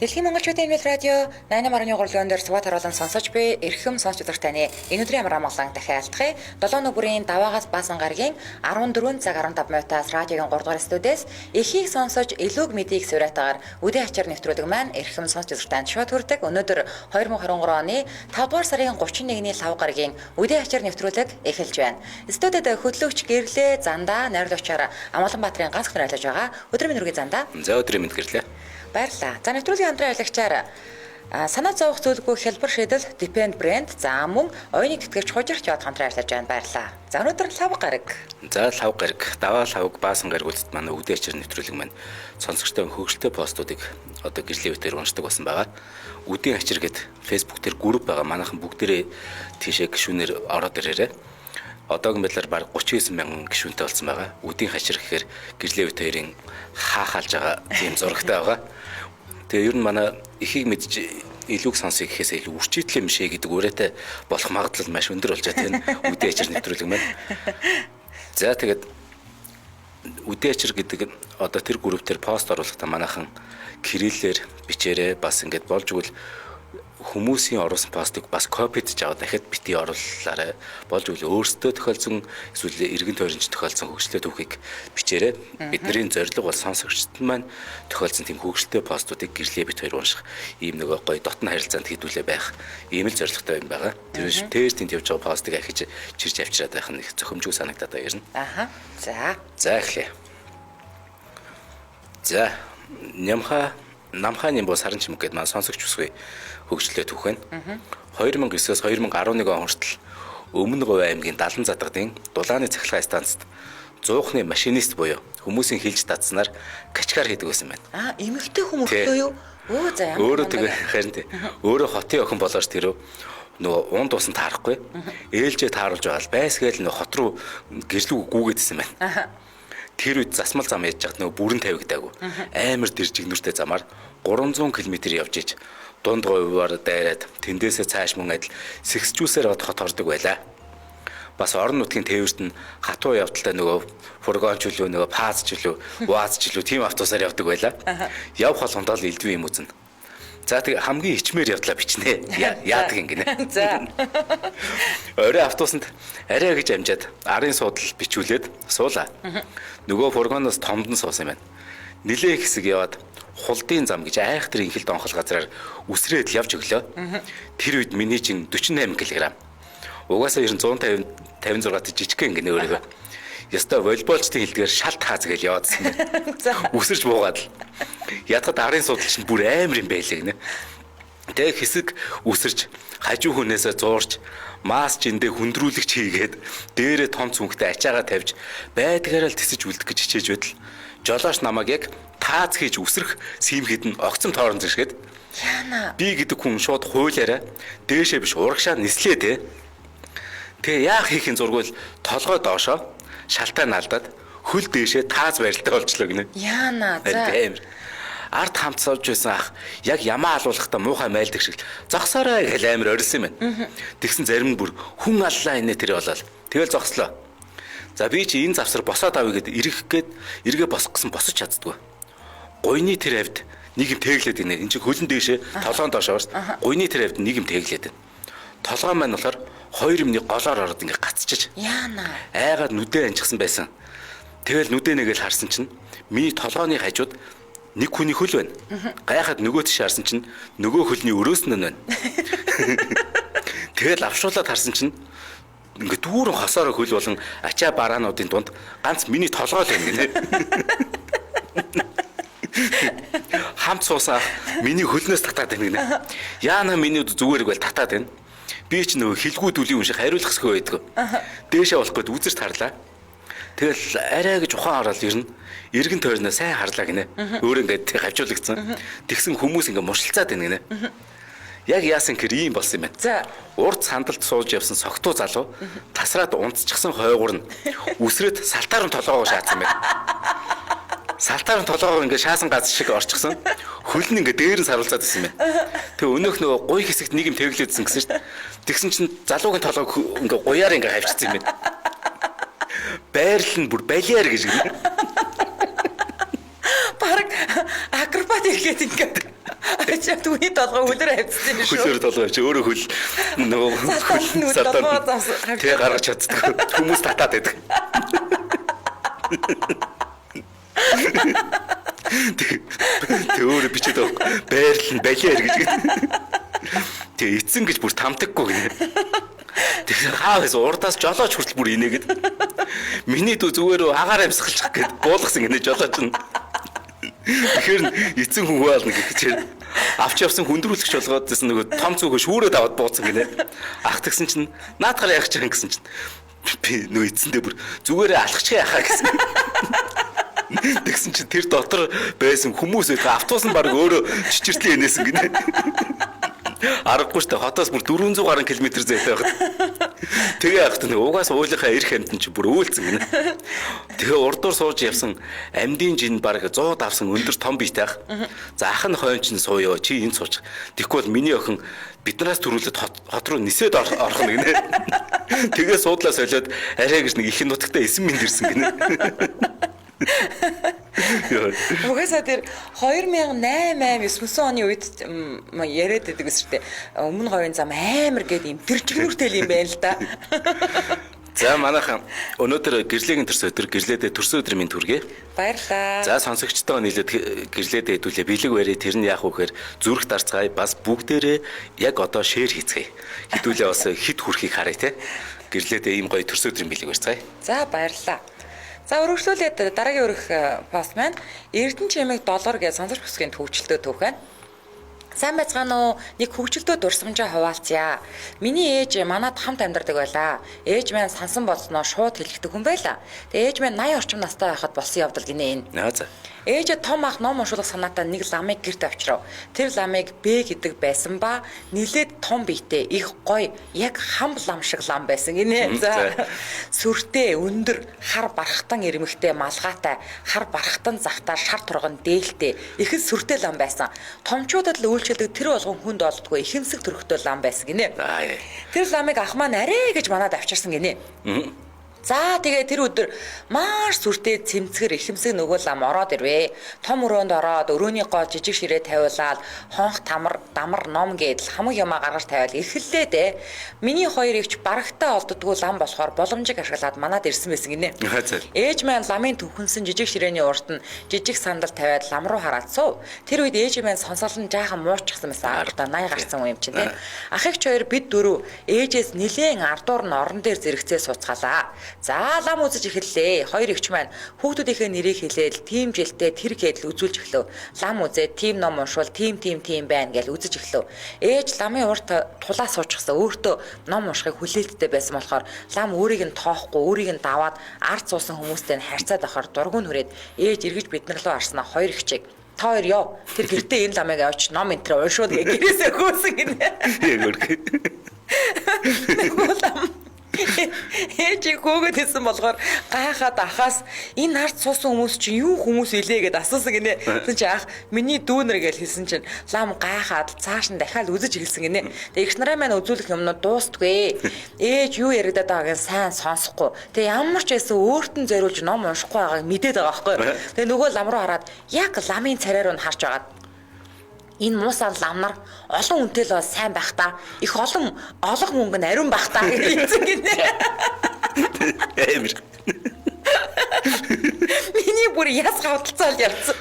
Дэлхийн монголчуудын инвэл радио 88.3 луун дээр суваа таруулан сонсож буй эрхэм сонсч үзэгч таны энэ өдрийн амар амгалан дахин айлтгая. 7 нүбүрийн даваагаас баасан гарагийн 14 цаг 15 минутаас радиогийн 3 дугаар студиэс эхийг сонсож илүүг мэдийг суурьтайгаар үдэ ачаар нэвтрүүлэг маань эрхэм сонсч үзэгч танд шууд хүрдэг. Өнөөдөр 2023 оны 5 дугаар сарын 31-ний лав гарагийн үдэ ачаар нэвтрүүлэг эхэлж байна. Студид хөтлөгч Гэрлээ Зандаа найруулагчаар Амгаланбаатарын ганц хүн ажиллаж байгаа. Өдрийн мэнд хүргэе Зандаа. За өдрийн мэнд Гэрлээ. Баярлалаа. За нэвтрүүлгийн хамтран ажиллагчаар санаа зовох зүйлгүй хялбар шийдэл Depend брэнд за мөн оюуныг тэтгэгч хужирч яваад хамтран ажиллаж байна. Баярлалаа. За өнөөдөр лав гараг. За лав гараг, даваа лавг, баасан гараг үлдэлт манай үдэ ачаар нэвтрүүлэг маань сонсогчтой хөгжилтэй постуудыг одоо гэрлийн үеэр уншдаг болсон байгаа. Үдийн ачир гэд Facebook дээр групп байгаа. Манайхан бүгдээрээ тийшээ гишүүнээр ороод ирээрэй. Одоогийн байдлаар бараг 39 мянган гишүүнтэй болсон байгаа. Үдийн хачир гэхээр гэрлийн үе хоёрын хаахалж байгаа тийм зурагтай байгаа. Тэгээ ер нь манай эхийг мэдж илүүг сонсъё гэхээс илүү үрчийтлээ юм шиг гэдэг үрээтэй болох магадлал маш өндөр болж байгаа тийм үдэ ачир нэвтрүүлэг маань. За тэгээд үдэ ачир гэдэг одоо тэр групп дээр пост оруулахдаа манайхан кириллээр бичээрэй бас ингээд болж игэл хүмүүсийн оруулсан постыг бас копидж аваад дахиад бити оруулаарай. Болж игэл өөрсдөө тохиолдсон эсвэл эргэн тойронч тохиолдсон хөгжлөө түүхийг бичээрэй. Бидний зорилго бол сонсогчдод маань тохиолдсон тийм хөгжлөлтэй постуудыг гэрлээ бит хоёр унших ийм нөгөө гоё дотн харилцаанд хэдүүлээ байх ийм л зорилготой юм байгаа. Тэр биш тэр тэнд явж байгаа постыг ахиж чирч авчираад байх нь их зохимжгүй санагдаад байгаа юм. Аха. За. За эхлэе. За нямха намхаа нэмбо саран чимэг гэдээ маань сонсогч бүсгүй хөгжлөө түүхэн. 2009-өөс 2011 он хүртэл Өмнө Говь аймгийн Далан задгадын дулааны цахилгаан станцад 100-ны машинист буюу хүмүүсийн хилж дадсанаар качкар хийдэг байсан байна. Аа, эмэгтэй хүн мөртлөө юу? Өө за ямар. Өөрөө тэгээ харин тий. Өөрөө хотын охин болооч тэрөө нөгөө унд усан таарахгүй. Ээлжээ тааруулж байгаа л байсгээл нөгөө хот руу гэрлүү гүгээдсэн байна. Тэр үед засмал зам яаж яхад нөгөө бүрэн тавигдаагүй. Амар дэржигнүртэй замаар 300 км явж иж дунд говьор дайраад тэндээсээ цааш мөн адил сэгсчүүсээр од хот ордог байлаа. Бас орон нутгийн тээвэрт нь хатуу явдалтай нөгөө фургон ч үлээ нөгөө паз ч үлээ УАЗ ч үлээ тийм автобусаар явдаг байлаа. Явх болгондоо л элдвийн юм үзнэ. За тэг хамгийн ичмээр явдлаа бичнэ. Яадаг юм гинэ. За. Орой автобусанд арай гэж амжаад арын суудал бичүүлээд суулаа. Нөгөө фургоноос томдон суусан юм байна. Нилээ хэсэг яваад хулдын зам гэж айхтар инхэл донхол газраар үсрээд л явж өглөө. Тэр үед миний чин 48 кг. Угаасаа ер нь 150 56 жижигхэн гинэ өөрийгөө. Ястай волейболчдын хэлдгээр шал тааз гэж яваадсан байна. За. Үсэрч буугаад л. Ятгад арын суудал чинь бүр амар юм байлээ гинэ. Тэгээ хэсэг үсэрч хажуу хүнээсээ зуурч мас жиндээ хүндрүүлэгч хийгээд дээрээ том цүнхтэй ачаагаа тавьж байдгаараа л тисэж үлдэх гэж хичээж байтал жолооч намайг яг тааз хийж үсрэх сиймхэд нь огцом тоорон зэршгээд Яна. би гэдэг хүн шууд хуулаараа дээшээ биш урагшаа нислээ те. Тэгээ яах хийхин зургуул толгой доошоо шалтай наалдаад хөл дээшээ тааз барилтай болчлоо гинэ. Яна. За. Амар. Ард хамт сууж байсан ах яг ямаа алуулахдаа муухай майлдаг шиг зогсоорой гэж амар орилсон юм байна. Тэгсэн зарим нь бүр хүн аллаа инээ тэр болол. Тэгэл зогслоо. За би чи энэ завсар босоод авъя гэд ирэх гээд эргээ босох гэсэн босож чаддгүй. Гуйны тэр хавьд нэг юм тэглээд гинэ. Энд чи хөлн дээшээ толгоон доош шүү дээ. Гуйны тэр хавьд нэг юм тэглээд байна. Толгой маань болохоор хоёр юмны голоор ороод ингээ гацчиж Яна. айгаад нүдээ анчихсан байсан. Тэгэл нүдээ нэгээл харсан чинь миний толгооны хажууд нэг хүний хөл байна. Гайхаад нөгөө тийш харсан чинь нөгөө хөлний өрөөс нь байна. Тэгэл авшуулаад харсан чинь ингээ дүүрэн хосоор хөл болон ачаа бараануудын дунд ганц миний толгой л байна гинэ. Хамт суусан миний хөлнөөс татаад байна гинэ. Яана миний зүгээр бол татаад байна. Би ч нөгөө хилгүү дүлийн юм шиг хариулах хэсгүй байдаг. Дээшээ болох гээд үзэрч харлаа. Тэгэл арай гэж ухаан ороод ирнэ. Эргэн тойрноо сайн харлаа гинэ. Өөр ингээд хавжуулагдсан. Тэгсэн хүмүүс ингээд муршилцаад байна гинэ. Яг яасан гэр ийм болсон юм байна. За. Урд сандалд сууж явсан согтуу залуу тасраад унтчихсан хойгуур нь үсрээд салтаар нь толгоогоо шаацсан байна. Салтаар нь толгоогоо ингээд шаасан гац шиг орчихсон. Хөл нь ингээд дээр нь саруулцаад исэн юм байна. Тэгээ өнөөх нөгөө гуй хэсэгт нэг юм тэглээдсэн гэсэн шүү дээ. Тэгсэн чинь залуугийн толгойг ингээд гуяар ингээд хавчсан юм байна. Байрлал нь бүр балиар гэж гинэ. Бараг акробат хийгээд ингээд. Чи түүний толгой хөлөөр авчихсан юм шүү. Хөлөөр толгой авч өөрөө хөл нөгөө хөл толгой завсан. Тэгээ гаргаж чаддаг. Хүмүүс татаад байдаг. Тэг өөрөө бичээд байгаа. Байрлал нь балиар гэж. Тэг эцэн гэж бүр тамтаггүй гинэ. Тэгэхээр хаавс урдаас жолооч хүртэл бүр инээгээд. Миний дүү зүгээр агаар амьсгалчих гээд буулгасан гинэ жолооч нь. Тэгэхээр эцэн хүн хаална гэхээр авч явсан хүндрүүлэгч болгоод гэсэн нөгөө том зүгөө шүүрээд аваад бууцсан гинэ. Ах тэгсэн чинь наадахаар яах гэж гэсэн чинь би нөгөө эцэндээ бүр зүгээрээ алхчих яхаа гэсэн. Тэгсэн чинь тэр дотор байсан хүмүүс автобус нь баг өөрөө чичиртлээ инээсэн гинэ. Аргагүй штэ хотоос бүр 400 гаруй километр зайтай байхад. Тэгээ яхад нэг угаас уулынхаа эрх амьтан чи бүр өөлцөн гинэ. Тэгээ урдуур сууж явсан амьдын жин баг 100 давсан өндөр том биетэй ах. За ах нь хойн чинь сууё чи энд сууч. Тэгэхгүй бол миний охин биднээс төрүүлээд хот руу нисээд орох нь гинэ. Тэгээ суудлаа солиод арай гэж нэг их нутагтай эсэн минь ирсэн гинэ. Угаасаа тэр 2008 8 9 оны үед яриад байдаг ус шүү дээ. Өмнө говийн зам амар гээд юм тэр чигнүртэл юм байна л да. За манайхан өнөөдөр гэрлэгийн төрс өдөр гэрлээдээ төрсөн өдөр минь төргий. Баярлалаа. За сонсогчтойгоо нийлээд гэрлээдээ хэдүүлээ бэлэг барья. Тэр нь яах вэ гэхээр зүрх дарцгаая бас бүгдээрээ яг одоо шеэр хийцгээе. Хэдүүлээ бас хэд хүрхийг харъя те. Гэрлээдээ ийм гоё төрсөн өдрийн бэлэг барьцгаая. За баярлалаа. За өргөжлүүлээд дараагийн өрөх пост маань Эрдэнэ чимэг долоор гэж сонсож бүсгийн төвчлөлтөө түүх байна. Сайн байцгаана уу? Нэг хөгжилтөө дурсамжаа хуваалцъя. Миний ээж манад хамт амьдардаг байлаа. Ээж маань сансан болсноо шууд хэлэхдэг хүн байлаа. Тэгээ ээж маань 80 орчим настай байхад болсон явдал гинэ энэ. За. Ээжээ том ах ном уншуулах санаатай нэг ламыг гэрт авчирав. Тэр ламыг Б гэдэг байсан ба нилээд том биетэй их гоё яг хам лам шиг лам байсан гинэ. За. Сүртэй өндөр хар бархтан ирмэгтэй малгайтай хар бархтан захтаа шар турган дээлтэй их л сүртэй лам байсан. Томчуудад л үйлчилдэг тэр болгон хүнд олдгүй ихэмсэг төрхтэй лам байсан гинэ. Тэр ламыг ах маань арай гэж манад авчирсан гинэ. За тэгээ тэр өдөр маш сүртэй цэмцгэр ихэмсэг нөгөө лам ороод ирвэ. Том өрөөнд ороод өрөөний гол жижиг ширээ тавиулаад хонх тамар дамар ном гэдэл хамаг юмаа гаргаж тавиал эхэллээ дээ. Миний хоёр эгч барагтаа олддгүй лам болохоор боломжийг ашиглаад манад ирсэн байсан гинэ. Ээж маань ламын төвхөнсөн жижиг ширээний урд нь жижиг сандал тавиад лам руу хараад суув. Тэр үед ээж маань сонсгол нь жаахан мууччихсан байсан. Одоо 80 гарсан үе юм чинь тий. Ах эгч хоёр бид дөрөв ээжээс нилээн ардуур нь орон дээр зэрэгцээ сууцгаалаа. За лам үзэж эхэллээ. Хоёр эгч маань хүүхдүүдийнхээ нэрийг хэлээл тийм жилдээ тэр гэдэл үзүүлж эхлэв. Лам үзээд тийм ном уншвал тийм тийм тийм байна гэж үзэж эхлэв. Ээж ламын урд тулаа суучихсан. Өөртөө ном уншихыг хүлээлттэй байсан болохоор лам өөрийг нь тоохгүй, өөрийг нь даваад ард суусан хүмүүстэй нь харьцаад авахар дургуун хүрээд ээж эргэж бид нар руу харснаа хоёр эгчийг та хоёр яв. Тэр гэртээ энэ ламыг авч ном энэ төр уншууд гэж гэрээсээ хөөсөн гинэ. Нөгөө лам ээжийг хөөгөөд хэлсэн болохоор гайхаад ахаас энэ ард суусан хүмүүс чинь юу хүмүүс илээ гэд асуусан гинэ. Тэгсэн чинь ах миний дүүнэр гэж хэлсэн чинь лам гайхаад цааш нь дахиад үзэж эхэлсэн гинэ. Тэгээ эгч нараа маань үзүүлэх юмнууд дуустгүй. Ээж юу яригадаад байгааг нь сайн сонсохгүй. Тэгээ ямар ч байсан өөрт нь зориулж ном уншихгүй байгааг мэдээд байгаа байхгүй. Тэгээ нөгөө лам руу хараад яг ламын царай руу нь харж байгаад энэ муусан лам нар олон үнэтэй л бол сайн байх та. Их олон олох мөнгө нь ариун байх та гэж хэлсэн гинэ. Амар. Миний бүр яс гавдалцаал явцсан.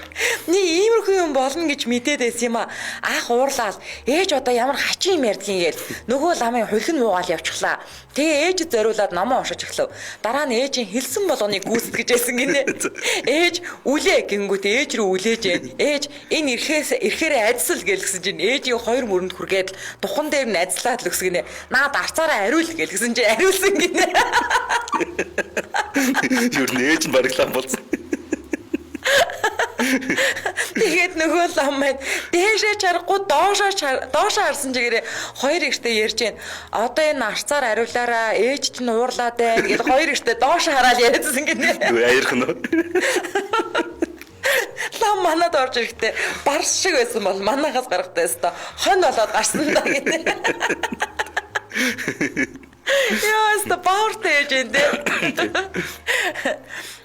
Нэг иймэрхүү юм болно гэж мэдээд байсан юм а. Ах уурлаад ээж одоо ямар хачин юм ярьдгийг гээл нөгөө ламын хулх нь муугаал явчихлаа. Тэгээ ээжид зориулаад номоо уншиж эхлэв. Дараа нь ээжийн хэлсэн болгоныг гүйцэтгэж байсан гинэ. Ээж үлээ гингүүт ээж рүү үлээж гэн. Ээж энэ эрхээс эрхээрээ ажиллал гэлгсэн чинь ээжийн хоёр мөрөнд хүргээд тухан дээр нь ажиллаад л өгсөн гинэ. Наад арцаараа ариул гэлгсэн чинь ариулсан гинэ. Юу н ээж нь бараг лам болсон. Тэгээд нөгөө лам маань дээшээ чарахгүй доошоо харсан чигээрээ хоёр ихтэй ярьж гин. Одоо энэ арцаар ариулаараа ээж чинь уурлаад байна гэд хоёр ихтэй доошоо хараад яриадсан гинэ. Юу аярх нь. Лам манад орж ирэхдээ барс шиг байсан бол манахаас гарахтай өстой хон болоод гарсан да гинэ. Яа, өстой бауртай ээж энэ.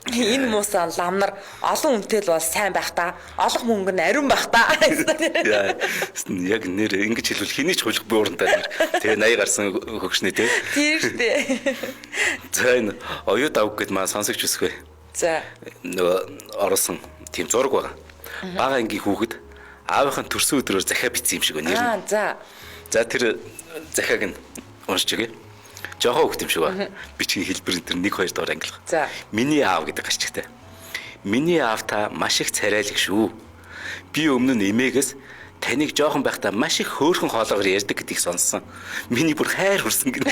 Энэ муусан ламнар олон үнэтэй л бол сайн байх та. Олох мөнгө нь ариун байх та. Яа. Яг нэр ингэж хэлвэл хэний ч хулих буурнтай нэр. Тэгээ 80 гарсан хөгшний те. Тийм шүү дээ. За энэ оюу давг гэд маа сонсогч өсгөө. За. Нөгөө оруулсан тийм зураг байгаа. Бага ангийн хүүхэд аавынхаа төрсөн өдрөөр захиа бичсэн юм шиг байна. Аа за. За тэр захиаг нь уншиж өгье. Жохоо хүүхэд юм шиг ба. Бичгийн хэлбэр энэ тэр 1 2 дугаар ангилах. За. Миний аав гэдэг гарчигтай. Миний аав та маш их царайлаг шүү. Би өмнө нь эмээгээс таныг жоохон байхдаа маш их хөөрхөн хоолоогоор ярьдаг гэдгийг сонссон. Миний бүр хайр хүрсэн гинэ.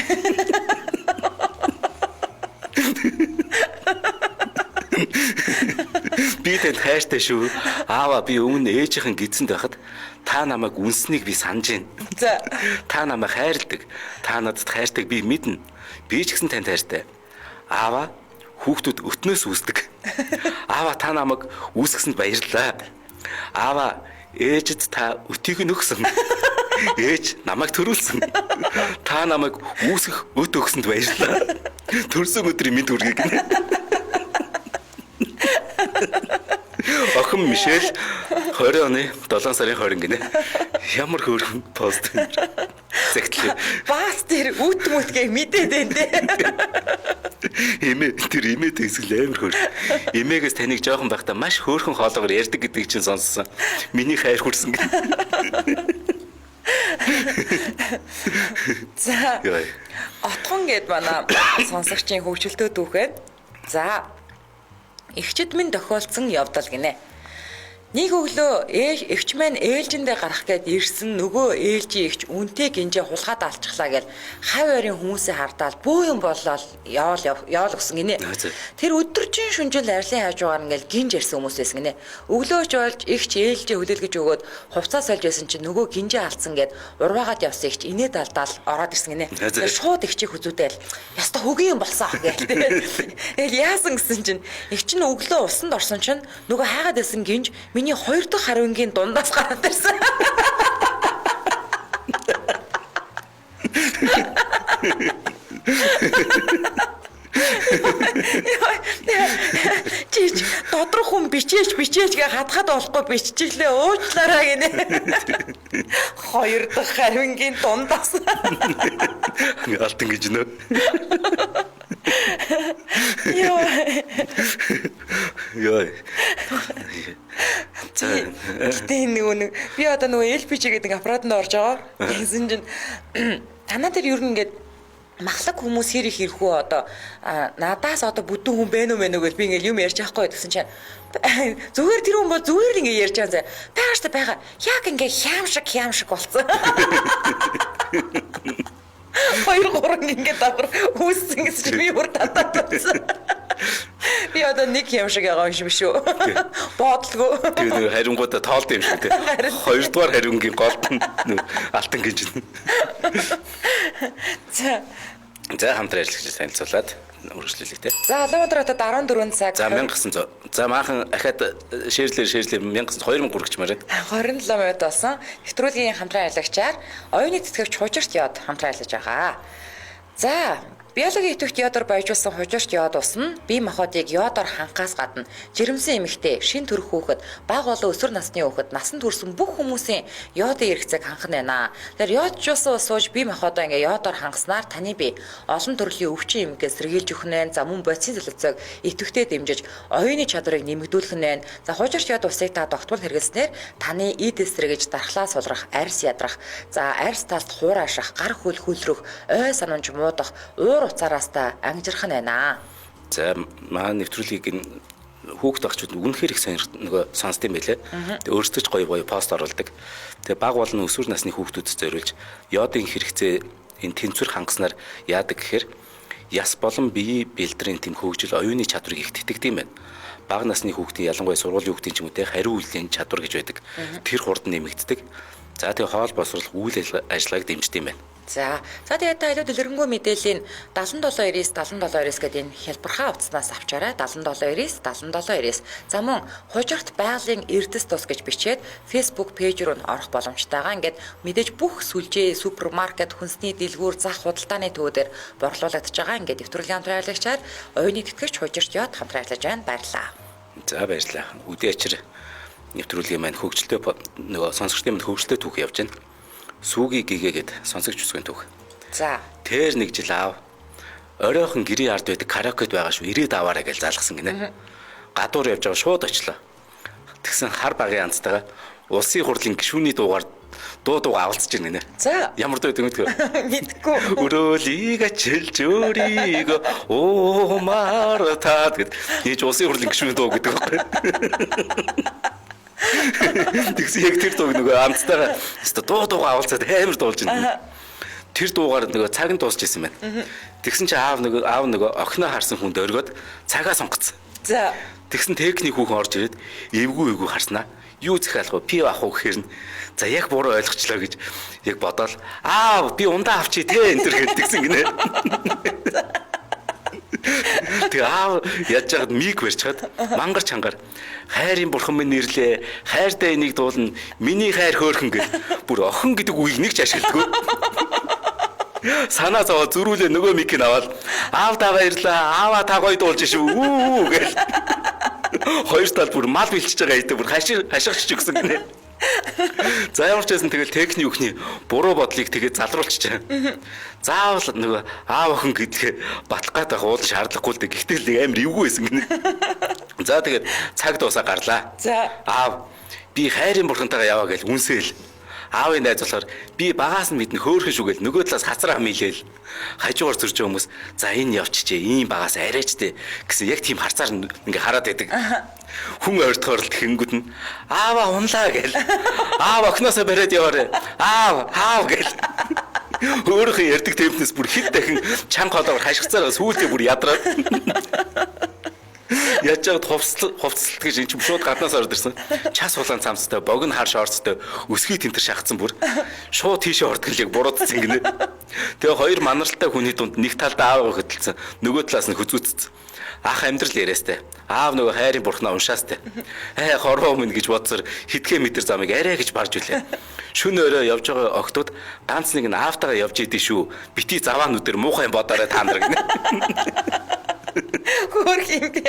Би танд хайртай шүү. Аава би өмнө ээжийнхэн гидсэнд байхад та намайг үнснийг би санаж байна. За. Та намайг хайрладаг. Та надад хайртайг би мэднэ. Би ч гэсэн танд хайртай. Аава хүүхдүүд өтнөөс үүсдэг. Аава та намайг үүсгэсэнд баярлалаа. Аава ээжэд та өтийг нь өгсөн. Ээж намайг төрүүлсэн. Та намайг үүсгэх өт өгсөнд баярлалаа. Төрсөн өдрийн мэнд хүргэе гинэ. Охин Мишель 20 оны 7 сарын 20 гинэ. Ямар хөөрхөн пост юм. Загтлаа. Баас тэр үт мүтгээ мэдээд байна те. Эмээ тэр эмээ тэгсгэл амар хөөр. Эмээгээс таныг жоохон байхдаа маш хөөрхөн хоолоогоор ярьдаг гэдгийг чинь сонссон. Миний хайр хүрсэн гинэ. За. Йой. Отгон гэд манай сонсогчийн хөвчлөлтөө түүхэд. За. Эхчэд минь тохиолдсон явдал гинэ. Нэг өглөө эгч маань ээлжиндээ гарах гээд ирсэн нөгөө ээлжийн эгч үнтэй гинжээ хулгаад алчихлаа гэл хав ойрын хүмүүсээ хардаал бүү юм боллоо яваал яваал өгсөн гинэ. Тэр өдөржин шүнжил арилын хажуугаар ингээл гинж ирсэн хүмүүс байсан гинэ. Өглөөч болж эгч ээлжээ хүлээлгэж өгөөд хувцас сольж байсан чинь нөгөө гинжээ алдсан гэд урваагаад явсан эгч инээд алдаал ороод ирсэн гинэ. Тэр шууд эгчийг хүзүүдээл яста хөгийн юм болсон ах гээл. Тэгэл яасан гэсэн чинь эгч нь өглөө усанд орсон чинь нөгөө хайгаад байсан гинж миний хоёр дахь хариунгийн дундаас гараад ирсэн. Чич доторх хүн бичээч бичээч гэ хатхад болохгүй биччихлээ уучлаарай гинэ. Хоёр дахь хариунгийн дундаас. Алтан гэж нөө. Йоо. Йоо. Гэтэ нөгөө нэг би одоо нөгөө LPG гэдэг аппаратанд орж байгаа. Тэгсэн чинь танаа дээр ер нь ингээд махлаг хүмүүс хэр их ирэхүү одоо надаас одоо бүдүүн хүн бэ нү мэн үү гэж би ингээд юм ярьж байхгүй гэсэн чинь зүгээр тэр хүн бол зүгээр л ингээд ярьж байгаа зэ. Байгаа штэ байгаа. Яг ингээд хям шиг хям шиг болсон. 2 3 ингээд давхар үүссэн гэсэн чинь би бүр татаад болсон. Би одоо нэг юм шиг байгаа юм шиг шүү. Бодлого. Тэгээ нэг хариунгуудаа тоолд юм шиг тий. Хоёрдугаар хариунгийн голд нь алтан гэж. За. За хамтран ажиллагчдад танилцуулаад үргэлжлүүлээ тий. За Улаанбаатар хотод 14 цаг. За 1900. За maaхан ахаад шеэрлээ 1900 2003 гэж маар байна. 27 минут болсон. Нэвтрүүлгийн хамтран ажиллагчаар оюуны тэтгэвч хужирт йод хамтран ажиллаж байгаа. За биологийн идэвхт йодоор баяжуулсан хужирт йод ус нь бие махбодыг йодоор хангахаас гадна жирэмсэн эмэгтэй, шин төрөх хүүхэд, бага болон өсвөр насны хүүхэд, насанд хүрсэн бүх хүмүүсийн йодын хэрэгцээг хангах нь байна. Тэгэхээр йоджуулсан ус ууж бие махбодоо ингээ йодоор хангаснаар таны бие олон төрлийн өвчин эмгээс сэргийлж өгөх нь байна. За мөн бодисын солилцоог идэвхтэй дэмжиж оюуны чадварыг нэмэгдүүлэх нь байна. За хужирт йод усыг та тогтмол хэрэглэснээр таны эд эсрэгэж дархлаа сулрах, арьс ядрах, за арьс талд хуурайших, гар хөл хөлрөх, ой санамж муудах, уур уцаараас та ангижрах нь байна. За манай нэвтрүүлгийг энэ хүүхд багчууд үнэхээр их нөгөө сонсд юм байлээ. Тэгээ өөрсдөө ч гоё гоё пост оруулдаг. Тэгээ баг болон өсвөр насны хүүхдүүдэд зориулж йодын хэрэгцээ энэ тэнцвэр хангаснаар яадаг гэхээр яс болон биеийн бэлдрийн тэм хөгжил оюуны чадварыг их тэтгэдэг юм байна. Бага насны хүүхдийн ялангуяа сургуулийн хүүхдийн ч юм уу те хариу үйлийн чадвар гэж байдаг. Тэр хурд нэмэгддэг. За тэгээ хоол боловсруулах үйл ажиллагааг дэмждэг юм байна. За. За тэгээд та илүү дэлгэрэнгүй мэдээллийг 77 99 77 99 гэдэг энэ хялбархаа утаснаас авчаарай. 77 99 77 99. За мөн хужирт байгалийн эрдэс тус гэж бичээд Facebook пэйж рүү орох боломжтойгоо ингээд мэдээж бүх сүлжээ, супермаркет, хүнсний дэлгүүр, зах худалдааны төвөдөр борлуулагдаж байгаа. Ингээд нэвтрүүлгийн хамтран ажиллагчаар оюуны тэтгэгч хужирт яд хамтран ажиллаж байна. Баярлалаа. За баярлалаа. Үдээ ачир нэвтрүүлгийн маань хөгжилтэй нөгөө сонсогчдын маань хөгжилтэй түүх явж байна. Сүүгийн гэгээгээд сонсогч үсгийн түүх. За. Тэр нэг жил аав оройхон гэрийн ард байдаг караокед байгаа шүү. Ирээд аваарай гэж залгасан гинэ. Гадуур явж байгаа шууд очлоо. Тэгсэн хар багын янзтайгаа улсын хурлын гишүүний дуугаар дуу дууга авалцж гин гинэ. За. Ямар дуу гэдэг мэдгүй. Мэдгүй. Өрөөлийг ачилж өөрийг уумар таад гэд. Ийж улсын хурлын гишүүний дуу гэдэг байхгүй. Тэгсэн яг тэр дууг нөгөө амцтайгаа өстө дуу дууга авалцаад амар дуулж байна. Тэр дуугаар нөгөө цаг нь дуусч исэн байна. Тэгсэн чи аав нөгөө охиноо харсан хүн дөргөөд цагаа сонгоцсон. За. Тэгсэн техник хүүхэн орж ирээд эвгүй эвгүй харснаа. Юу захиалах вэ? Пив авах уу гэхээр нь за яг буруу ойлгочлоо гэж яг бодоол аав би ундаа авчий те энэ төр гэж тэгсэн гинэ. Тэгээ аав яаж яагаад миг барьж чад мангар чангаар хайрын бурхан минь нэрлээ хайртай энийг дуулна миний хайр хөөрхөн гэл бүр охин гэдэг үгийг нэг ч ашигладаг. Санаа зовоо зөрүүлээ нөгөө микийг аваад аав та баярлаа аава та гоё дуулж шүү үү гэл хоёр тал бүр мал бэлчиж байгаа хэвээр бүр хашигч өгсөн гинэ. За ямар ч байсан тэгэл техник үхний буруу бодлыг тэгээд залруулчихжээ. Заавал нөгөө аав охин гэдгээ батлах гад байх уул шаардлагагүй л дээ. Гэхдээ л амар эвгүй байсан гинэ. За тэгээд цаг дуусаа гарлаа. За аав би хайрын бурхантайгаа яваа гэж үнсээл. Аавын найз болохоор би багаас нь мэднэ хөөрхөн шүү гэл нөгөө талаас хацраа мэлээл. Хажуугаар зөрж байгаа хүмүүс за энэ явчихжээ ийм багаас арайчтэй гэсэн яг тийм харцаар ингээ хараад байдаг. Хүн ойртохоор л тэгэнгүүт нь аава унлаа гэл. Аав охиноосоо бариад яваарэ. Аав аав гэл. Өөрийнхөө ярддаг темпнээс бүр хэд дахин чанга хоолоор хашгицаараа сүүлдээ бүр ядраад. Яаж яагаад хувцлалт гэж эн чинь шууд гаднаас орж ирсэн. Час улаан цамцтай, богино хар шорцтой, өсгий тэнтер шахацсан бүр. Шууд тийшээ ордог л яг буруудсан гинэ. Тэгээ хоёр манаралтай хүний дунд нэг талдаа аавгаа хөдөлсөн, нөгөө талаас нь хөзүүцсэн. Ах амьдрал яриастай. Аав нөгөө хайрын бурхнаа уншаастай. Ээ хорвоо минь гэж бодсоор хитгэн метр замыг арай гэж барж үлээ. Шөнө өрөө явж байгаа охтууд ганц нэг нь аавтайгаа явж идэв шүү. Бити заваа нүдэр муухай бодоорой та нар гинэ. Хөөх юм би.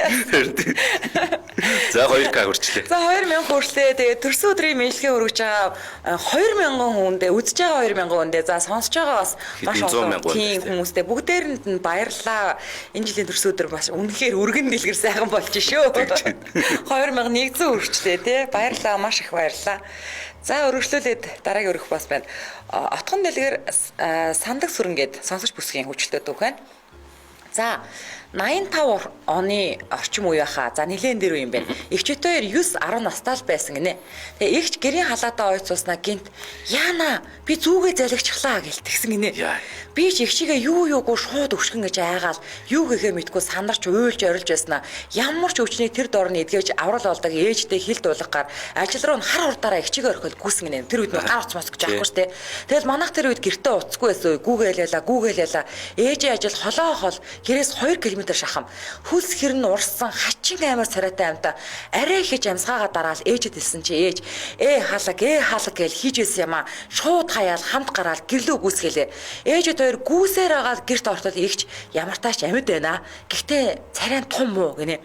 За 2К хүрчлээ. За 2000 хүрчлээ. Тэгээ төрсөн өдрийн мэдлэгээ хүргэж байгаа 2000 хүндээ, үзэж байгаа 2000 хүндээ, за сонсож байгаа бас маш олон тийм хүмүүстэй бүгдээрэнд нь баярлалаа. Энэ жилийн төрсөн өдөр бас үнэхээр өргөн дэлгэр сайхан болж шүү. 2100 хүрчлээ тий. Баярлалаа, маш их баярлалаа. За өргөжлүүлээд дараагийн өргөх бас байна. Отгон дэлгэр сандаг сүрэн гээд сонсогч бүсгийн хүчлээ дүүх байна. За 85 оны орчим үе хаа. За нэлээд дээр үе юм байна. Эгчтэй 9 10 настай л байсан гинэ. Тэгээ эгч гэрийн халаатаа ойц сууснаа гинт яана би зүгээ залгичихлаа гэл тэгсэн гинэ. Би ч эгчигээ юу юугүй шууд өгшгөн гэж айгаал юу гэхээ мэдгүй сандарч уйлж орилж байснаа ямар ч өвчнийг тэр дорны эдгэж аврал болдог ээжтэй хил дуулах гар ажил руу нь хар хурдаараа эгчигээ орхиол гүйсэн гинэ. Тэр үед нөө гар уц мос гэж аахгүй штэ. Тэгэл манайх тэр үед гэртээ уцгүй байсан. Гүүгээл ялаа гүүгээл ялаа. Ээжийн ажил холоо хол гэрээс 2 км шахам. Хөлс хэрн урссан хачин амар царайтай амта арай хийж амьсгаагаа дараал ээжэд хэлсэн чи ээж халаг халаг гэж хийж байсан юм а. Шууд хаяал хамт гараал гэрлөө гүйсгэлээ. Ээжэд хоёр гүйсээр агаал гэрт ортол эгч ямар таач амьд байна. Гэхдээ царай нь тум муу гинэ.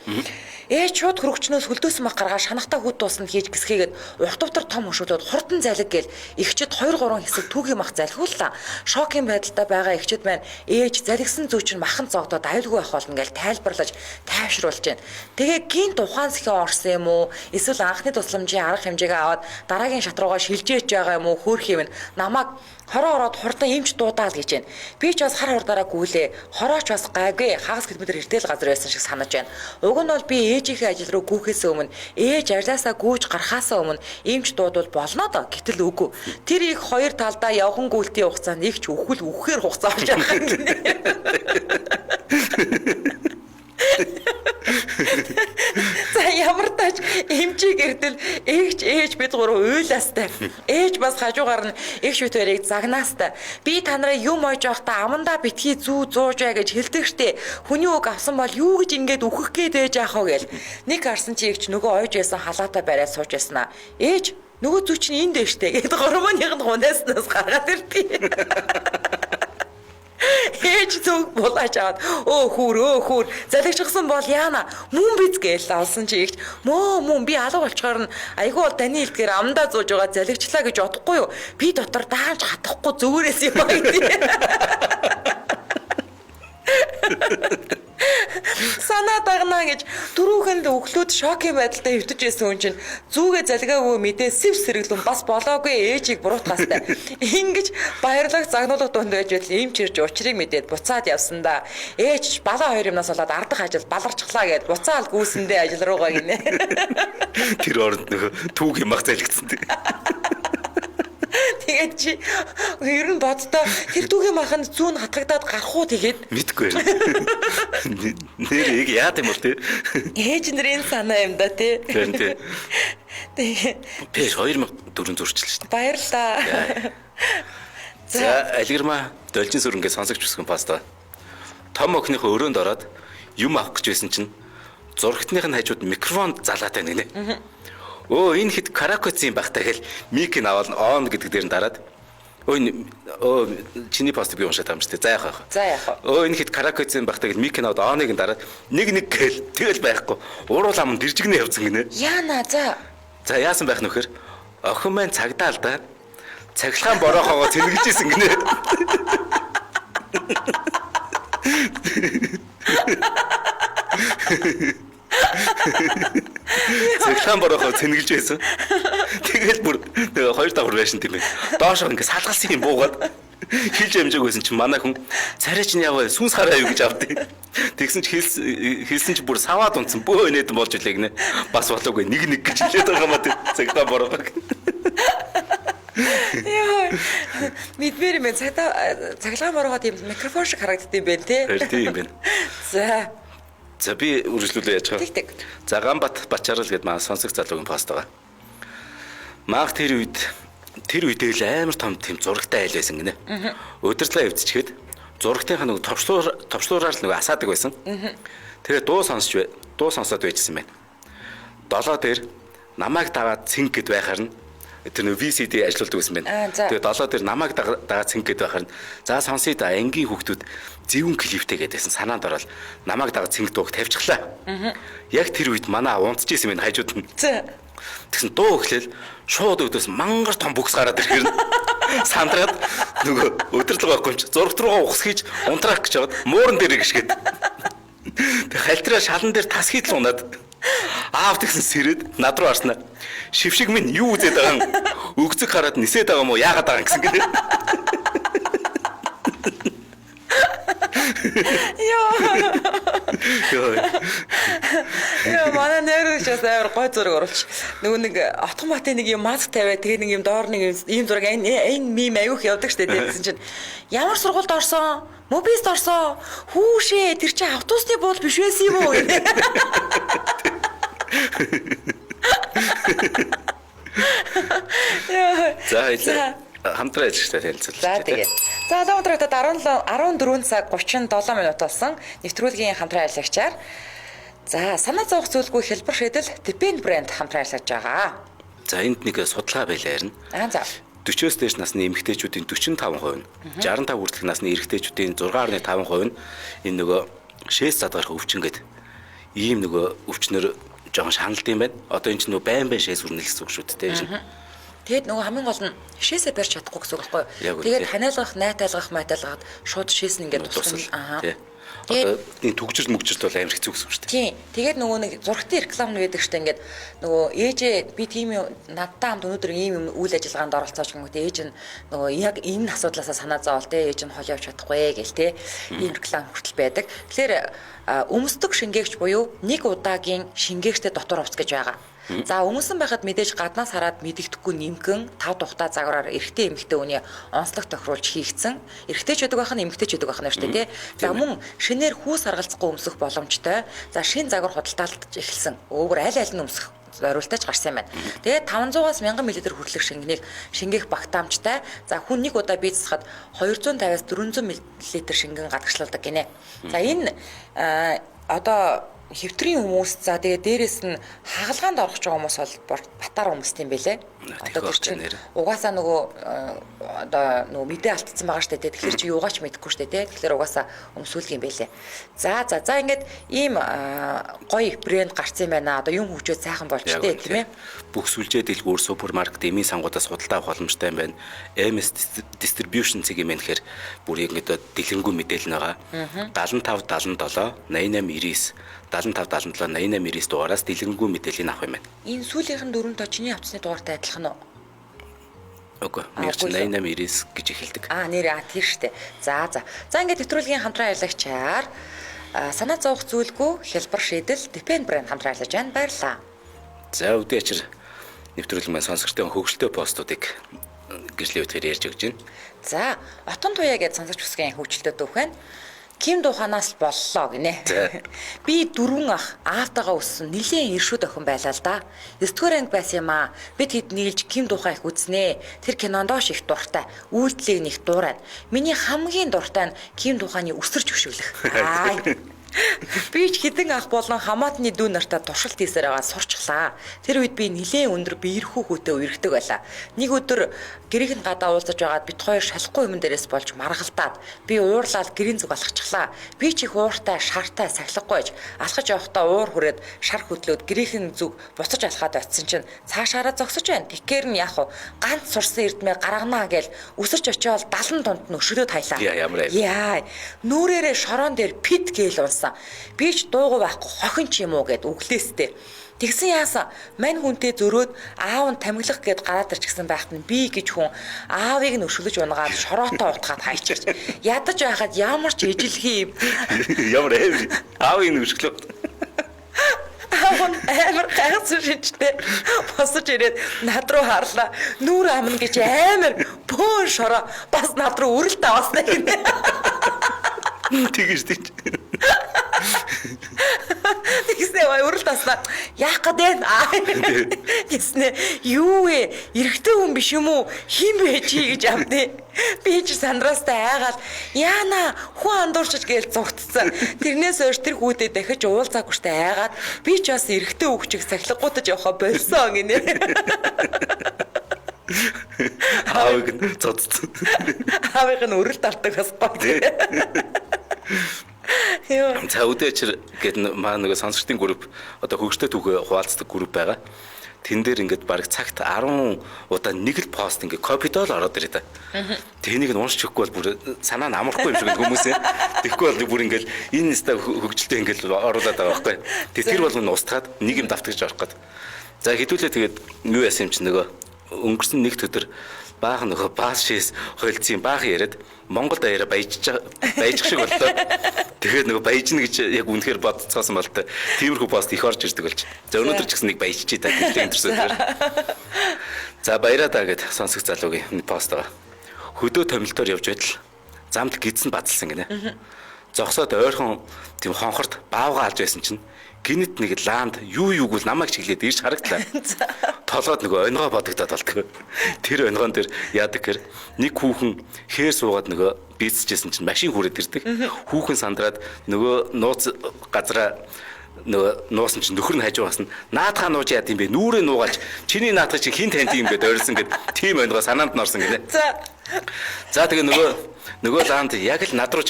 Ээж шууд хөрөгчнөөс хөлдөөсөн мах гаргаа шанахтаа хөт дуусна хийж гисгээгээд урт утар том хөшөөлөд хурдан залиг гээл эгчэд 2 3 хэсэг түүгийн мах залхиуллаа. Шокийн байдалтай байгаа эгчэд маань ээж залгисан зүү чинь махан зогдоод аюулгүй байх болно гээл тайлбарлаж тайвшруулж байна. Тэгээ гинт ухаан сэхээ орсон юм уу? Эсвэл анхны тусламжийн арга хэмжээгээ аваад дараагийн шат руугаа шилжээж байгаа юм уу? Хөөх юм намайг хороо ороод хурдан эмч дуудаал гэж байна. Би ч бас хар хурдаараа гүйлээ. Хорооч бас гайгүй хагас километр эртэл газар байсан шиг санаж байна. Уг нь бол би ээжийнхээ ажил руу гүйхээс өмнө ээж ажлаасаа гүйж гарахаасаа өмнө эмч дуудвал болно доо. Гэтэл үгүй. Тэр их хоёр талдаа явхан гүйлтийн хугацаанд их ч үхэл үхэхээр хугацаа болж байгаа юм гинэ. За ямар тач Эмчийг эрдэл эгч ээж бид гурав уйлаастай. Ээж бас хажуугаар нь эгч бит хоёрыг загнаастай. Би та нарыг юм ойж байхдаа амандаа битгий зүү зууж бай гэж хэлдэг штэ. Хүний үг авсан бол юу гэж ингээд үхэх гээд байж яах вэ гэл. Нэг харсан чи эгч нөгөө ойж байсан халаатай бариад сууж байснаа. Ээж нөгөө зүү чинь энд дээ штэ гэд гормоных нь хунааснаас гаргаад ирдэг. Ээж зүг булаач аваад өө хөөр залгижчихсан бол яана мөн биз гээл олсон чи эгч мөө мөн би алга болчоор нь айгүй бол таны хэлдгээр амдаа зууж байгаа залгичлаа гэж бодохгүй юу, би дотор даанч хатахгүй зүгээрээс юм аа гэдэг. Санаа дагнаа гэж түрүүхэнд өглөөд шокийн байдалтай хөвтөж байсан хүн чинь зүгээ залгаагүй мэдээ сэв сэргэлэн бас болоогүй ээжийг буруутгаастай. Ингэж баярлах загнуулах дунд байж байтал эмч ирж учрыг мэдээд буцаад явсан да. Ээж балаа хоёр юмнаас болоод ардах ажил баларчглаа гэд буцаал гүйсэндээ ажил руугаа гинэ. Тэр оронд нөгөө түүгийн мах залгицсан тий. Тэгээд чи ер нь боддоо тэр түүгийн маханд зүүн хатгагдаад гарах уу тэгээд мэдгүй байна. Нэр яг яад юм бол тий. Ээж нарын санаа юм да тий. Тэр тий. Тэгээ Би 2004 зурчил шүү дээ. Баярлалаа. За алгирма должин сүрэнгээ сонсогч бүсгэн паста. Том охиныхоо өрөөнд ороод юм авах гэж байсан чинь зурагтных нь хажууд микрофон залгаатай гинэ. Өө энэ хэд каракоц юм байх та гэл мик нь аваад он гэдэг дээр нь дараад өө чиний пост би уншаад байгаа юм шүү дээ. За яах вэ? За яах вэ? Өө энэ хэд каракоц юм байх та гэл мик нь аваад оныг нь дараад нэг нэг гэл тэгэл байхгүй. Уруул ам дэржигнэ явцсан гинэ. Яана за. За яасан байх нөхөр? Охин маань цагдаа л да. Цахилгаан бороохоогоо цэнгэж исэн гинэ. Цахилгаан бороохоо цэнгэж байсан. Тэгэл бүр тэгээ хоёр давхар байшин тийм ээ. Доошоо ингээ салгалсан юм буугаад хилж амжааг байсан чинь манай хүн царай чинь яваа сүнс хараа юу гэж авдیں۔ Тэгсэн чи хэлсэн чи бүр саваад унтсан бөө инээдэн болж илээ гинэ. Бас болоогүй нэг нэг гэж хэлээд байгаа маа тийм цахилгаан бороохоо. Яа. Мэдмээр юм байна. Цахилгаан борохоо тийм микрофон шиг харагддсан юм байна те. Тэр тийм юм байна. За. За би үргэлжлүүлээ яаж байгаа. Тэг. За Ганбат Бачарал гэд маань сонсог залуугийн пост байгаа. Маах тэр үедээ л амар том тийм зурагтай айл байсан гинэ. Удирдлага эвдчихэд зурагтынхаа нөгөө товчлуураар л нөгөө асаадаг байсан. Тэгээ дуу сонсоод байжсэн байна. Долоо дээр намайг дагаад цэнг гэд байхаар нь тэр нөгөө VCD ажилладаг байсан байна. Тэгээ долоо дээр намайг дагаад цэнг гэд байхаар нь за сонсъё да ангийн хүүхдүүд зэвүүн клиптэй гэдээсэн санаанд ороод намайг дагаад цэнг дууг тавьчихлаа. Яг тэр үед манай унтчихсэн юм хажууд нь. Тэгсэн дуу эхлээл шууд өдөөс мангар том бүкс гараад ирэхээр сандраад нөгөө өдөрлөг байхгүй юм чи зурагт руугаа ухсхийж унтраах гэж яваад мууран дээр гიშгээд. Тэг халтраа шалан дээр тас хийдл унаад аав тэгсэн сэрэд над руу харснаа. Шившиг минь юу үзээд байгаа юм? Өгцөг хараад нисээд байгаа юм уу? Яагаад байгаа юм гэсэн гинэ. Йоо. Яа, манай нэрч бас амар гой зураг оруулч. Нөгөө нэг Отгон Батын нэг юм маск тавиад тэгээ нэг юм доор нэг ийм зураг энэ мим аюух явдаг штэ тэгсэн чинь ямар сургуульд орсон? Мобист орсон. Хүүшээ тэр чинь автобусны буул биш байсан юм уу гэнэ. За баярлалаа. Хамтран ажиллагчтай танилцуулж. За тэгээд. За өнөөдөр 14 цаг 37 минут болсон. Нэвтрүүлгийн хамтран ажиллагчаар за санаа зовох зүйлгүй хэлбэр шийдэл Depend брэнд хамтран ажиллаж байгаа. За энд нэг судалгаа байлаа ярина. Аа за. 40-оос дээш насны эмэгтэйчүүдийн 45% нь, 65 хүртэлх насны эрэгтэйчүүдийн 6.5% нь энэ нөгөө шээс задгарах өвчин гэдэг ийм нөгөө өвчнөр жоохон шаналд юм байна. Одоо энэ чинь нөгөө байн байн шээс үрнэл гэсэн үг шүү дээ. Тэгээд нөгөө хамгийн гол нь шээсээ барьж чадахгүй гэсэн үг байхгүй юу? Тэгээд ханиалгах, найтайлгах, майтайлгаад шууд шээс нь ингээд тусна. Аа. Тэгээд энэ түгжрэл мөгжрэл бол амар хэцүү гэсэн үг шүү дээ. Тийм. Тэгээд нөгөө нэг зурагтын реклам нь байдаг шүү дээ. Ингээд нөгөө ээжээ би тийм юм надтай хамт өнөөдөр ийм юм үйл ажиллагаанд оролцооч гингүүт ээж нь нөгөө яг энэ асуудлаасаа санаа зовоол те ээж нь хол явж чадахгүй гэл те ийм реклам хүртэл байдаг. Тэгэхээр өмсдөг шингээгч буюу нэг удаагийн шингээгчтэй дотор хувцас гэж байгаа. За өмсөн байхад мэдээж гаднаас хараад мэдэгдэхгүй нэмгэн тав тухтай загвараар эрэгтэй эмэгтэй хүний онцлог тохируулж хийгдсэн. Эрэгтэй ч байдаг байх нь эмэгтэй ч байдаг байх нь шүү дээ тий. За мөн шинээр хүүс харгалзахгүй өмсөх боломжтой. За шин загвар худалдаалж эхэлсэн. Өөр аль аль нь өмсөх зориултаж гарсан юм байна. Тэгээд 500-аас 1000 мл хүртэлх шингэнийг шингээх багтаамжтай. За хүн нэг удаа бие засахад 250-аас 400 мл шингэн гадагшлуулдаг гинэ. За энэ одоо хэвтрийн хүмүүс, за тэгээ дээрэс нь хагалгаанд орох байгаа хүмүүс бол батар хүмүүст юм бэлээ. Одоо тэр чинь угаасаа нөгөө одоо нөгөө мэдээ алдсан байгаа штэ, тэгэхээр чи юугаач мэдэхгүй штэ тий. Тэгэхээр угаасаа өмсүүлэг юм бэлээ. За за за ингээд ийм гоё брэнд гарсан юм байна. Одоо юм хөгжөөд сайхан болж тээ тийм ээ. Бүх сүлжээ дэлгүүр, супермаркет, эмийн сангуудаас худалдаа авах боломжтой юм байна. MS Distribution цэг юм гэхээр бүр ингээд дэлгэрэнгүй мэдээлэл байгаа. 75 77 88 99 75 77 88 99 дугаараас дэлгэрэнгүй мэдээллийг авах юм байна. Энэ сүүлийнх нь дөрөв тоо чиний авцсны дугаартай адилхан уу? Үгүй, нэр чинь 88 99 гэж эхэлдэг. Аа нэр тэр штэ. За за. За ингээд нэвтрүүлгийн хамтран ажиллагчаар санаа зовох зүйлгүй хялбар шийдэл Depend брэнд хамтран ажиллаж байна. Баярлалаа. За өдөө ачир нэвтрүүлэг маань сонсогчтой хөгжилтэй постуудыг гэрчлэлийн үгээр ярьж өгч байна. За Отон туяа гэж сонсогч бүсгийн хөгжилтэй дүүх байна. Ким дууханаас боллоо гинэ. Би дөрвөн ах аавтайгаа өссөн нилээн иршүүд охин байлаа л да. 9-р анги байсан юм аа. Бид хэд нийлж Ким дуухаа их үзнэ. Тэр кинондоош их дуртай. Үйлдэлийг нэг дуурайна. Миний хамгийн дуртай нь Ким дууханы өсөрч хөшөглөх. Аа. Би ч хідэн ах болон хамаатны дүү нартай туршилт хийсээр байгаа сурчглаа. Тэр үед би нилээн өндөр биерхүү хүүтэй үерхдэг байлаа. Нэг өдөр гэрийнх нь гадаа уулзаж байгаад бит хоёр шалахгүй юм дээрээс болж маргалдаад би уурлаад гэрийн зүг алхачихлаа. Би ч их ууртай, шартай, сахилахгүй байж алхаж явахдаа уур хүрээд шар хөдлөөд гэрийнх нь зүг буцаж алхаад очисон чинь цаашаараа зогсож байна. Тэгэхээр нь яах вэ? Ганц сурсан эрдмээ гарганаа гээл өсөрч очиод 70 дунд нь өшрөөд хайлаа. Яа. Нүрээрээ шорон дээр пит гээл унсан. Би ч дуугүй байхгүй хохин ч юм уу гэд өглөөстэй. Тэгсэн яасан мань хүнтэй зөрөөд аав нь тамхилах гэд гараад ирчихсэн байхад нь би гэж хүн аавыг нь өшөглөж унгаад шороотой утгаад хайчирч. Ядаж байхад ямар ч ижилхий юм. Ямар аав аавыг нь өшөглөө. Аав нь амар гайхсан шинжтэй босож ирээд над руу харлаа. Нүүр амна гэж амар бөөн шороо бас над руу үрэлт аваасна гинэ. Тэгэж тийм. Тэгснэ өрөлт аснаа. Яах гээд байна? Гэснэ юу вэ? Эрэгтэй хүн биш юм уу? Хин бэ чи гэж амтны. Би ч сандраастай айгаал яана хүн андуурчж гээл зугтцсан. Тэрнээс хойш тэр хүүдээ дахиж уулзаагүй штэ айгаад би ч бас эрэгтэй хөвчийг сахилгагуутаж явахаа болсон гинэ. Аавыг нь цоцсон. Аавыг нь өрөлт авдаг бас гоё. За өдөөчр гэдэг маа нөгөө сонсогчдын групп одоо хөгжтэй түүхээ хуваалцдаг групп байгаа. Тэн дээр ингээд бараг цагт 10 удаа нэг л пост ингээд копидол ороод ирээ та. Тэнийг нь уншиж өгөхгүй бол бүр санаа нь амрахгүй юм шиг хүмүүсээ. Тэгэхгүй бол бүр ингээд энэ ста хөгжилтэй ингээд оруулаад байгаа байхгүй. Тэр болгоно устгаад нэг юм давтагж орох гээд. За хэдүүлээ тэгээд юу яасан юм чи нөгөө өнгөрсөн нэг өдөр баахан нөгөө баас шээс холцсон баахан яриад Монголд аяараа баяжчих шиг боллоо. Тэгэхээр нөгөө баяжна гэж яг үнэхээр бодцоосон бол та тиймэрхүү пост их орж ирдэг болж. За өнөөдөр ч гэсэн нэг баяжчихъя та гэрлээ өнтерсөө тэр. За баяраа даа гэд сонсог залуугийн пост байгаа. Хөдөө томилтоор явж байтал замд гидсэн бацалсан гинэ. Зогсоод ойрхон тийм хонхорт баавга алж байсан чинь гинэт нэг лаанд юу юуг бол намайг чиглээд ирж харагдлаа. Толгойд нөгөө онгоо бодогдоод болтгоо. Тэр онгоон дээр яадаг гэр нэг хүүхэн хээр суугаад нөгөө бийцэжсэн чинь машин хүрээд ирдэг. Хүүхэн сандраад нөгөө нууц газраа нөгөө нуусан чинь нөхөр нь хажуугаас нь наадхаа нууж яад юм бэ? Нүрээ нуугаач чиний наадхыг чи хин таньд юм гээд ойрсон гэд тийм онгоо санаанд нь орсон гинэ. За тэгээ нөгөө лаанд яг л над руу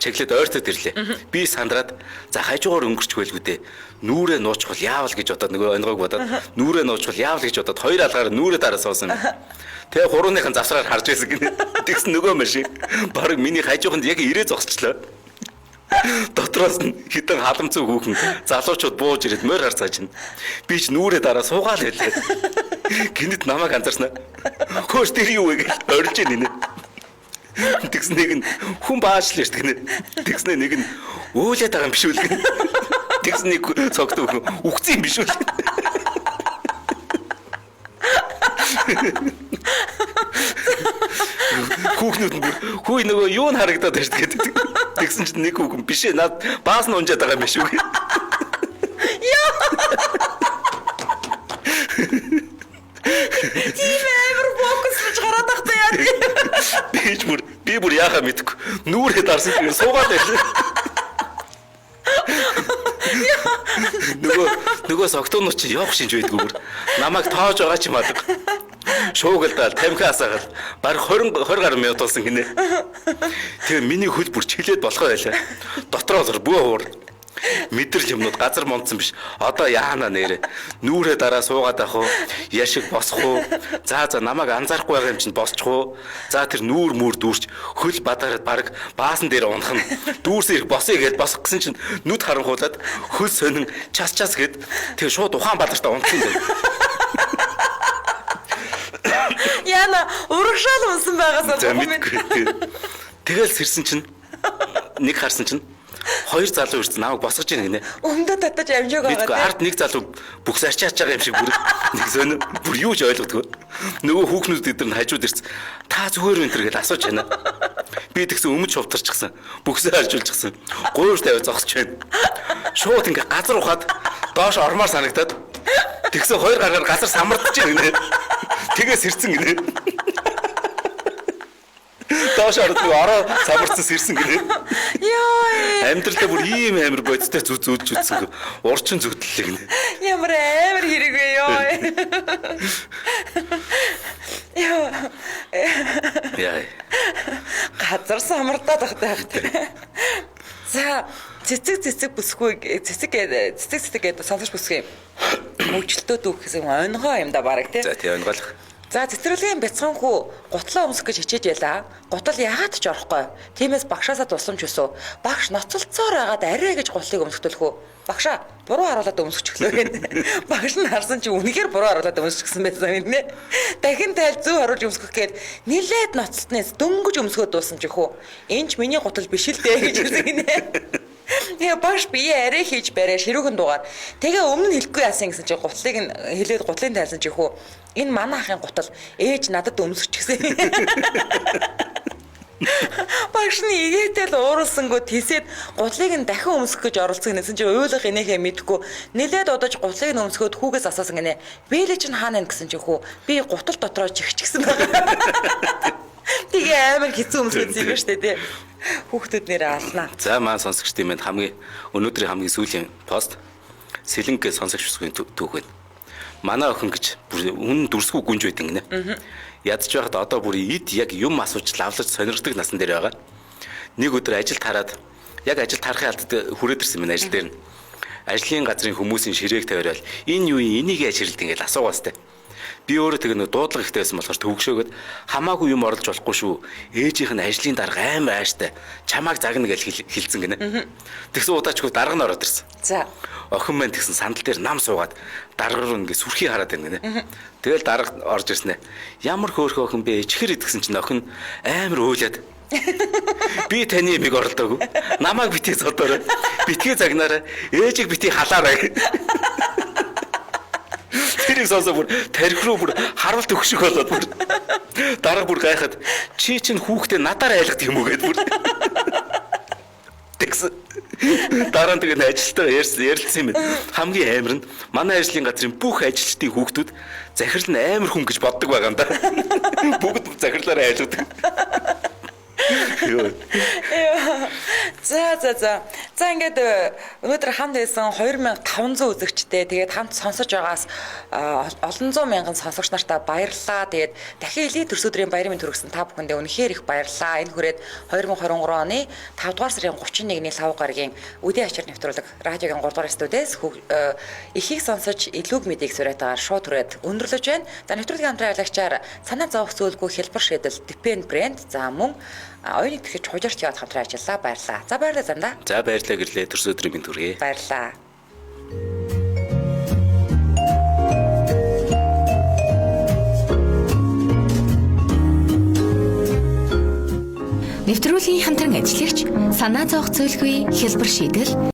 чиглээд ойртоод ирлээ. Би сандраад за хажуугаар өнгөрч байлгүй дээ. Нүрээ нуучвал яавал гэж бодоод нөгөө онгойг бодоод нүрээ нуучвал яавал гэж бодоод хоёр алгаар нүрээ дараа суусан юм. Тэгээ хурууныхан завсраар харж байсан гинэ. Тэгсэн нөгөө машин бараг миний хажууханд яг ирээ зогсчлоо. Дотроос нь хитэн халамцуу хүүхэн залуучууд бууж ирээд морь харцааж байна. Би ч нүрээ дараа суугаал байлаа. Гинэт намайг анзаарснаа. Хөөш тэр юу вэ гэж орилж ийн нэ. Тэгсэн нэг нь хүн баачлаа шүү дээ. Тэгсэн нэг нь өөлээд байгаа юм биш үү гэнэ. Тэгсэн нэг цогтой хүн үхсэн юм биш үү. Хүүхнүүд нь бүр хүй нөгөө юу нь харагдаад байна шүү дээ. Тэгсэн чинь нэг хүүхэн биш ээ над баас нь унжаад байгаа юм биш үү. Яа. Тэгэж бүр би бүр яхаа мэдэхгүй. Нүрээ дарсан чинь суугаад байлаа. Нөгөө согтуунууд чи явах шинж байдгүй бүр. Намайг тоож байгаа ч юм алга. Шуугалдаал тамхи асаагаал баг 20 20 гаруй минут болсон гинэ. Тэгээ миний хөл бүр чилээд болохоо байлаа. Дотроо болохоор бөө уур. Мэдрэл юмнууд газар мондсон биш. Одоо яана нэрэ. Нүрээ дараа суугаад авах уу? Яшиг босох уу? За намайг анзаарахгүй байгаа юм чинь босчих уу? За тэр нүүр мүр дүүрч хөл бадаараад баг баасан дээр унах нь дүүрсэн ирэх босъё гэж босох гэсэн чинь нүд харанхуулаад хөл сонин час час гэд тэгээ шууд ухаан бадартаа унтсан юм байна. Яна урагшаал унсан байгаасаа За мэдгүй. Тэгэл сэрсэн чинь нэг харсан чинь хоёр залуу ирсэн намайг босгож ийн гинэ. Өмдөө татаж амжааг байгаа. Мэдгүй ард нэг залуу бүхс арчаач байгаа юм шиг бүр нэг зөн бүр юу ч ойлгодгүй. Нөгөө хүүхнүүд эдэр нь хажууд ирсэн. Та зүгээр энэ төр гэж асууж байна. Би тэгсэн өмд шовтарчихсан. Бүхсээ аржуулчихсан. Гуйвар тавиа зогсож байна. Шууд ингээ газар ухаад доош ормоор санагдаад тэгсэн хоёр гаргаар газар самардж байна гинэ. Тэгээ сэрсэн гинэ. Доош ороод ороо самарсан сэрсэн гинэ. Йоо. Амьдралдаа бүр ийм амар бодиттой зү зүүдж үзсэн. Урчин зүтлээ гинэ. Ямар амар хэрэг вэ ёо. Ёо. Яа. Газар самардаад багтай байх тий. За цэцэг цэцэг бүсгүй цэцэг цэцэг цэцэг гэдэг сонсож бүсгүй мөчлөлтөө дүүх гэсэн онигоо юм да бараг тий. За тий онгойлох. За цэцэрлэгийн бяцхан хүү гутлаа өмсөх гэж хичээж байлаа. Гутал яагаад ч орохгүй. Тиймээс багшаасаа тусламж хүсв. Багш ноцолцоор байгаад арай гэж гутлыг өмсгдөлхүү. Багшаа буруу харуулад өмсчихлөө гэнэ. Багш нь харсан чи үнэхээр буруу харуулад өмсчихсэн байсан юм нэ. Дахин тайл зөв харуулж өмсгөх гээд нилээд ноцолтнээс дөнгөж өмсгөөд дууссан чи хүү. Энэ ч миний гутал биш л дээ гэж хэлсэн гинэ. Тэгээ багш бие арай хийж барай ширүүхэн дугаар. Тэгээ өмнө нь хэлэхгүй яасан гэсэн чи гутлыг нь хэлээд гутлын тайлсан чи хүү. Энэ манай ахын гутал ээж надад өмсөж гисэн. Багш нь игээтэл ууралсангүй тисээд гутлыг нь дахин өмсөх гэж оролцсон гэсэн чи уйлах инээхээ мэдгүй нилээд удаж гутлыг нь өмсгөөд хүүгээс асуусан гинэ. Бэлээ чинь хаана вэ гэсэн чи хүү. Би гутал дотроо чихчихсэн байгаа. Тэгээ амар хэцүү өмсгөөд юм шүү дээ тий. Хүүхдүүд нэрээ алнаа. За маань сонсогчдын мэнд хамгийн өнөөдрийн хамгийн сүүлийн пост Сэлэнг гэж сонсогч бүсгүйн түүх байна. Манай охин гэж бүр үнэн дүрсгүй гүнж байдаг гинэ. Ядж байхад одоо бүр эд яг юм асууж лавлаж сонирхдаг насан дээр байгаа. Нэг өдөр ажилд хараад яг ажилд харахын алдад хүрээд ирсэн мэн ажил дээр нь. Ажлын газрын хүмүүсийн ширээг тавиарал энэ юу юм энийг яаж хэрэлдэг ингээл асуугаастай. Би өөрөө тэгээ нөө дуудлага ихтэй байсан болохоор төвөгшөөгд хамаагүй юм орлож болохгүй шүү. Ээжийнх нь ажлын дарга амар ааштай. Чамааг загна гэж хэлсэн гинэ. Тэгсэн удаачгүй дарга нь ороод ирсэн. За. Охин маань тэгсэн сандал дээр нам суугаад дарга руу ингээ сүрхий хараад байна гинэ. Тэгэл дарга орж ирсэн ээ. Ямар хөөрхөн охин бэ? Чихэр идгсэн чинь охин амар уйлаад би таны ямиг оролдоогүй. Намайг битгий зодоорой. Битгий загнаарай. Ээжийг битгий халаарай. Тэрийг сонсоо бүр тарих руу бүр харуулт өгөх шиг болоод бүр дарга бүр гайхаад чи чинь хүүхдээ надаар айлгад юм уу гэд бүр тэгсэн. Дараа нь тэгээд ажилтаа ярилцсан юм байна. Хамгийн амар нь манай ажлын газрын бүх ажилчдын хүүхдүүд захирал нь амар хүн гэж боддог байгаа юм да. Бүгд захирлаараа айлгадаг. Йоо. За за за. За ингээд өнөөдөр хамт байсан 2500 үзэгчтэй тэгээд хамт сонсож байгаас олон зуун мянган сонсогч нартаа баярлалаа. Тэгээд дахин элит төрс өдрийн баярын мэнд хүргэсэн та бүхэндээ үнэхээр их баярлалаа. Энэ хүрээд 2023 оны 5 дугаар сарын 31-ний лав гарагийн үдийн ачаар нэвтрүүлэг радиогийн 3 дугаар студиэс ихийг сонсож илүүг мэдээг суриатаагаар шууд хүрээд өндөрлөж байна. За нэвтрүүлгийн хамтран ажиллагчаар санаа зовох зүйлгүй хэлбэр шийдэл Depend брэнд за мөн оюуны тэтгэж хужирч яваад хамтран ажиллаа. Баярлалаа. За баярлалаа замдаа. За баярлалаа гэрлээ төрс өдрийн мэнд хүргэе. Баярлалаа. Нэвтрүүлгийн хамтран ажиллагч санаа зовох зүйлгүй хэлбэр шийдэл